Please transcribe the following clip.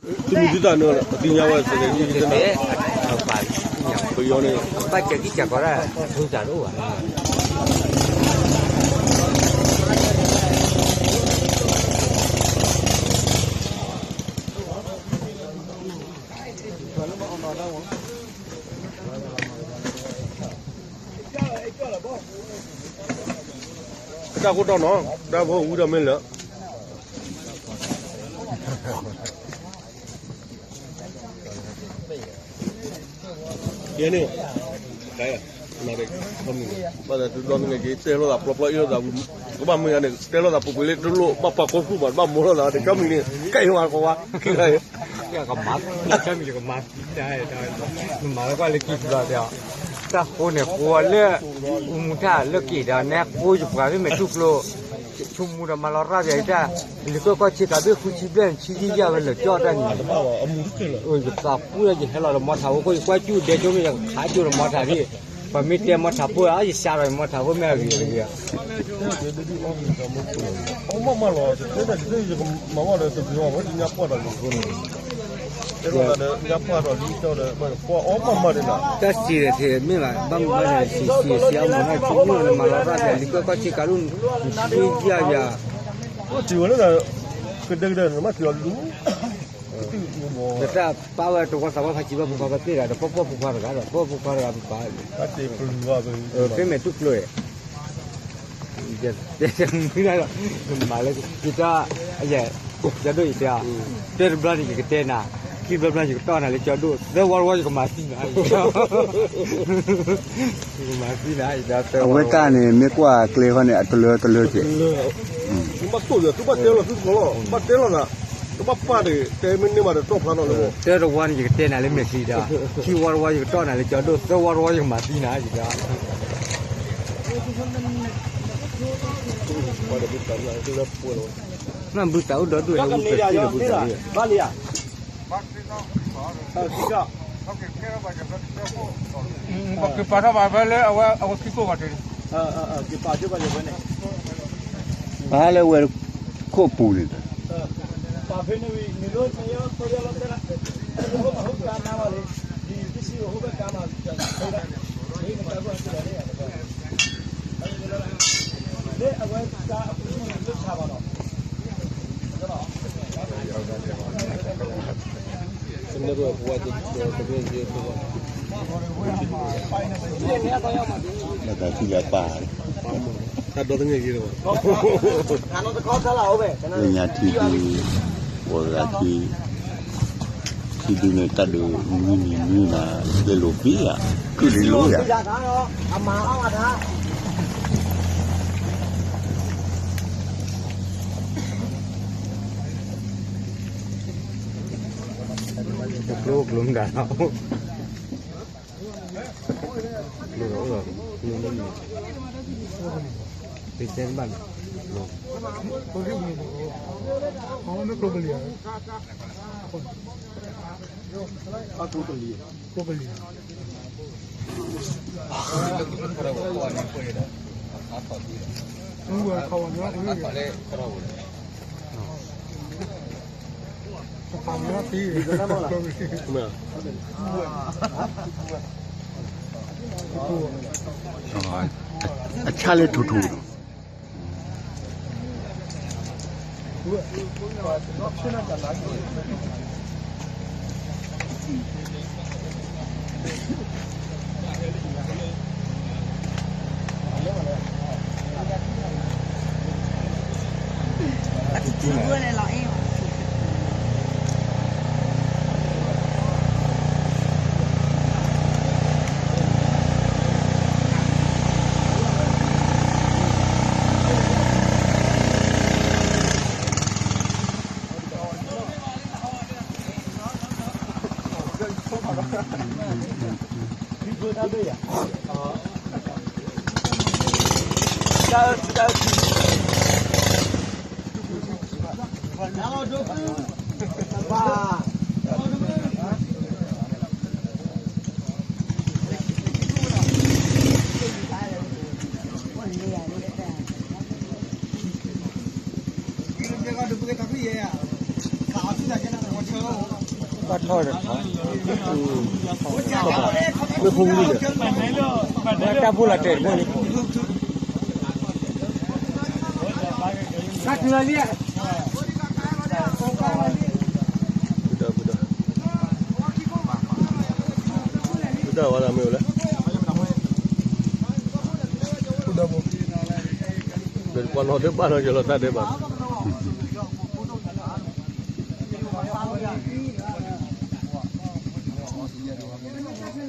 သုမုၢ်သုသးန့ၣ် ပသ့ၣ်ညါဝဲ စကဲးယံၤ ပယီၤန့ၣ် ဘၣ်ကကံကကီးဒၣ် ထူသးတအိၣ်ဘၣ်. တၢ်ဃိတီၢ်နီၤ တၢ်ဖိဝံၤဒီးမ့ၢ်လၢ ယဲန့ၣ် ဘၣ်သးဒိးန့ၢ်က့ၤ တဲလိာ်သးပျီပျီအ့ၣ်လိာ်သးဝံၤ ကဘၣ်မ့ၢ်ဂ့ၤန့ၣ် တဲလိာ်သးပူၤကွံာ်လၢတလိၣ် ဘၣ်ပာ်ကီၢ်သူၣ်မး ဘၣ်မိၢ်လိာ်သး တၢ်မံၤန့ၣ် ကဲယွၤကဝါ ကမၤ တၢ်မံၤကမၤသံတၢ် မၤဝဲကွၢ်လၢကံၢ်ဘျီတဲအီၤ တၢ်ဃိန့ၣ်ဃိလၢ အူမူထၣ်လၢက့ၤဒီးနဲဃိယပှၤမ့ၢ်မဲာ်တူၢ်ကျိ ဆိကမိၣ်ဒီးမၤလီၤရၣ်ပယီၤအံၤတၢ် လံာ်ကွဲၢ်ကီၢ်ဆ့ကၤဘ့ၣ်ဃုဆံဘျဲၣ်န့ၣ် ဆံယံၢ်ယၢ်ဝဲလၢာ်ကၠီၣ်တၢ်န့ၣ် ယသးပူၣ်လၢယဟဲလီၤဒီးမီထးဖိ ယကွၢ်ကၠူၣ်ဒဲကၠိမ့ၢ်ယကခးကၠိဒီးမီထးဒံး ပှၤမ့ၢ်တဲမီထးဖိ ယစးဒီးမီထးဖိမ့ၢ်အဂ့ၤတဂ့ၤ အီၣ်မးမးလီၤ တတဲတၢ်တတဲယကမၤဝဲဒီးတဘျီဝဲညါပှၢ်ဒီး တၢ်စံးဒီး မ့ၢ်ဘၣ် ဘၣ်မုာ်ဘၣ်န့ၣ် စံးစံးစံးအမုာ်နီၢ်ဆံးမုၢ်လီၤ နမၤလီၤရၣ်ပယီၤ လံာ်ကွဲၢ်ကီၢ်ဆ့ကၤဒိၣ် နထံၣ်ယၢ်ယၤ ထံၣ်ဝဲလၢ ကဒဲကဒဲ နမ့ၢ်ထံၣ်အီၤလူၤ နတၢ်ပာ်ဝဲတဝီသးဝီဖးစံးဘၣ်ဖိခွါ ပသ့ၣ်တဂၤဒီး ပီၢ်ပီၢ်ဖိခွါတဂၤဒီး ပီၢ်ဖိခွါတဂၤပပာ် ဖဲမဲာ်တူၢ်ကျိ တဲတဲမုၢ်ဒၣ်လီၤ နမၤလၢကတၢၢ် ယဲ ကၠီဒိၣ်ယတဲအီၤ တၢတဘျီန့ၣ် ယကတဲနၤ ခံဘျီဘျီ ယကတီၢ်နၤလၢကၠီဒိၣ် သၢဝီတဝီ ယကမၤသံနၤ ယကမၤသံနၤ ယတဲသၢဝီတဝီ အဝဲကၢ်န့ၣ် မ့ၢ်ကွၢ်ကျဲဃီန့ၣ် အတလၢတလၢကဲ သုဘၣ်တိၢ်ဒီး သုဘၣ်တဲလီၤသုသကိးလီၤ ဘၣ်တဲလီၤသး တဘၣ်ပာ်ဒီးတဲမ့ၢ်န့ၢ်မးဒီးတီၢ်ဖျါထီၣ်လၢ တၢတဝီန့ၣ် ယကတဲနၤလၢမဲာ်ချံဒီး ခံဝီတဝီ ယကတီၢ်နၤလၢကၠီဒိၣ် သၢဝီတဝီ ယကမၤသံနၤ ယတဲ နဘုသးအိၣ်ဒီဒူၣ်ဟဲဝံသးစ့လၢဘုသးန့ၣ် ပကပာ်ထီၣ်ဘၣ်ဖဲလၢအဝဲ အဝဲခံကိၣ်ဘၣ်တ့ၢ် ပာ်လၢဝဲခိၣ်ပူၤန့ၣ် လၢတၢ်ထံၣ်လၢအပၢ် တၢ်ဒီသန့ၣ်က့ၤလီၤ လၢညါထံၣ်ဒုး ဝဲဂၤထံၣ် ထံၣ်ဒုးန့ၣ် တၢ်ဒုးမုၢ်နံၤမုၢ်နၤ ကဲလိာ်ဘ့ၣ်ဧါ ကုၢ်လံလိယၤ ကျိကျိမတၤလီၤ ကျိလီၤ ကျိလီၤ တတဲတဘၣ်န့ၣ် ကျိလီၤ ကျိပလံၤ အဆၣ်လၢထူထူ ခါအီၤထံၣ်တၢ်ကဲနၤ ဝဲဆၢ ဘၣ်ထီၣ်ဒီးထီၣ်, မ့ၢ်ဖိမုၣ်န့ၣ်, တၢ်ဖိလၢတဲာ်တဘိန့ၣ်, တၢ်ဝဲဒၣ်မ့ၢ်ဝဲလဲၣ်, ဒီးပှၤနီၣ်ဒၢဘၣ်နီၣ်ယလီၤတၢ်ဒဲးဘး Gracias.